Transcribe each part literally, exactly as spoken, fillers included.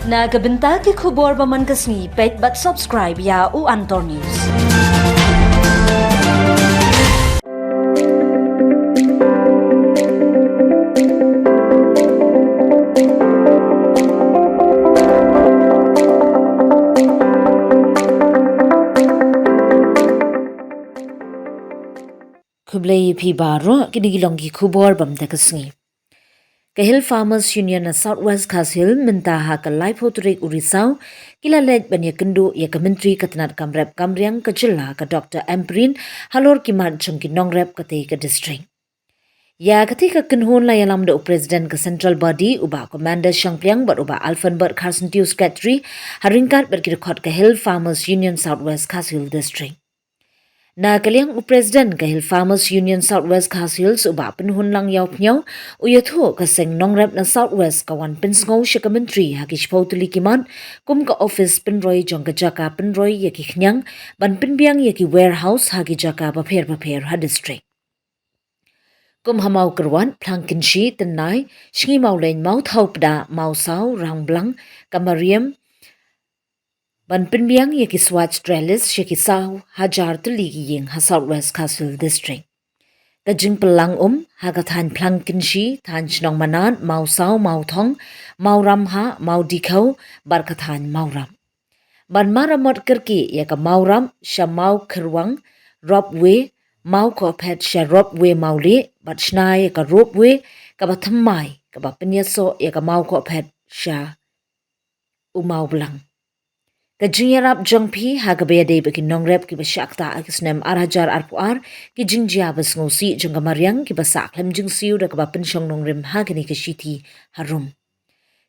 Na ka bynta ki khubor ba man ka sngi, peit bad subscribe ïa U Antor News. Khublei ïa phi baroh, kine ki long ki khubor ba mynta ka sngi. Ka Hill Farmers Union na South West Khasi Hills mynta ha ka laiphew tarik u Risaw ki la leit ban ïakynduh ïa ka Myntri ka tnad kam rep kam riang ka jylla ka Doctor Ampareen halor ki mat jong ki nongrep katei ka district. Ïa katei ka kynhun la ïalam da u President ka Central Body, u Bah Commander Shangpliang bad u Bah Alfenbert Kharsyntiew, Secretary, ha ryngkat bad ki dkhot ka Hill Farmers Union South West Khasi Hills District. Na ka liang u President ka Hill Farmers Union South West Khasi Hills, u Bah Pynhunlang Ïawphniaw, u ïathuh ka seng nongrep na South West ka wan pynsngew sha ka Myntri ha ki shiphew tylli ki mat kum ka office pynroi jong ka jaka pynroi ïa ki khñiang ban pynbiang ïa ki warehouse ha ki jaka bapher bapher ha district. Kum ha Mawkyrwat, Phlangkynshi, Tynnai, Sngi Mawleiñ, Mawthawpdah, Mawsaw, Rangblang, Kamariam, ban pynbiang ïa ki swatch trellis sha ki saw hajar tylli ki ïing ha South West Khasi Hills District. Ka jingpynlang um ha ka thaiñ Phlangkynshi, thaiñ Shnong Manat, Mawsaw, Mawthong, Mawramha, Mawdikhaw bad ka thaiñ Mawrap. Ban maramot kyrkieh ïa ka Mawrap sha Mawkhyrwang ropeway, Mawkohphet sha ropeway Mawlieh, bad shna ïa ka ropeway kaba thymmai kaba pynïasoh ïa ka Mawkohphet sha u Mawblang. Ka jingïarap jong phi ha kaba ïadei bad ki nongrep kiba shah ktah ha ki snem ar hajar arphew ar, ki jingjia ba sngewsih jong ka mariang kiba sah khlem jingsiew da kaba pynshong nongrim ha kane ka shithi harum.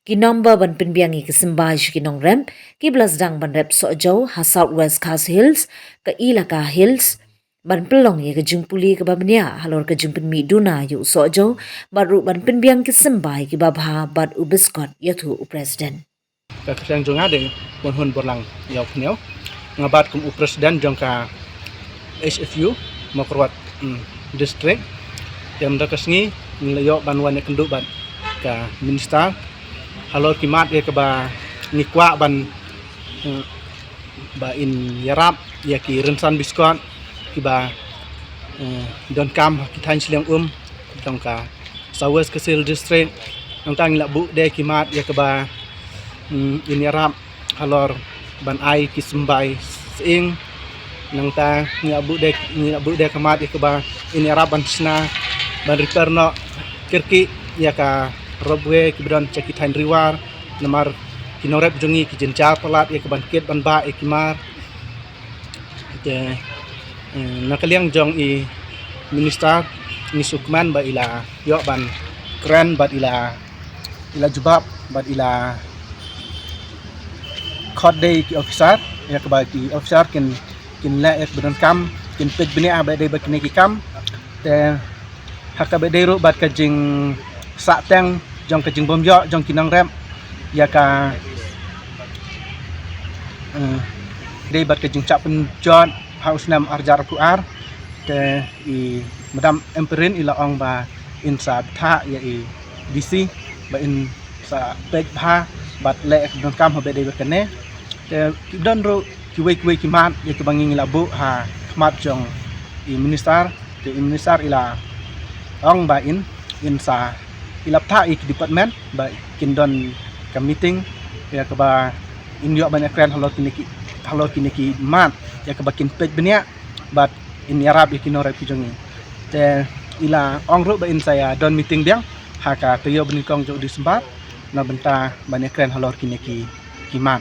Ki nongbah ban pynbiang ïa ki symbai sha ki nongrep kiba la sdang ban rep sohjew ha South West Khasi Hills, ka Elaka Hills, ban pynlong ïa ka jingpule kaba bniah halor ka jingpynmih duna ïa u sohjew bad ruh ban pynbiang ki symbai kiba bha bad u biskot, ïathuh u President. Ka kyrteng jong nga dei Pynhunborlang Ïawphniaw. Nga bat kum u President jong ka H F U Mawkyrwat, mm, District. Te mynta ka sngi ngi la ïoh ban wan ïakynduh bad ka Minister halor ki mat ïa kaba ngi kwah ban, mm, ba in ïarap ïa ki rynsan biskot kiba, eh, donkam ha ki thaiñ shiliang um jong ka South West Khasi Hills District. Nangta ngi la buh de ki mat ïa kaba, mm, in ïarap halor ban ai ki symbai sying. Nangta ngi la buh de, ngi la buh de ki mat ïa kaba in ïarap ban shna, ban repair noh kyrkieh ïa ka ropeway kiba don sha ki thaiñ Ri War, namar ki nongrep jong ngi ki jynjar palat ïa ka ban kit ban bah ïa ki mar. Te, eh, na ka liang jong i Minister ngi sngewkmen ba i la ïoh ban kren bad i la, i la jubab bad i la khot de ki officer, ïa kaba ki officer kin, kin leh ïa kaba donkam, kin peit bniah ha ba dei bad kine ki kam. Te ha kaba dei ruh bad ka jingsahteng jong ka jingbymïoh jong ki nongrep ïa ka, eh, dei bad ka jingshah pynjot ha u snem ar hajar arphew ar. Te i Madam Ampareen i la ong ba in sa bthah ïa i D C ba in sa peit bha bad leh ïa ka donkam ha ba dei bad kane. Te ki don ruh kiwei kiwei ki mat ïa kiba ngi ngi la buh ha khmat jong i Minister. Te i Minister i la ong ba in, in sa, i la bthah ïa ki department ba kin don ka meeting ïa kaba in ïoh ban ïakren halor kine ki, halor kine ki mat ïa kaba kin peit bniah bad in ïarap ïa ki nongrep ki jong ngi. Te i la ong ruh ba in sa ïa don meeting biang ha ka taïew banyngkong jong u December na bynta ban ïakren halor kine ki, ki mat.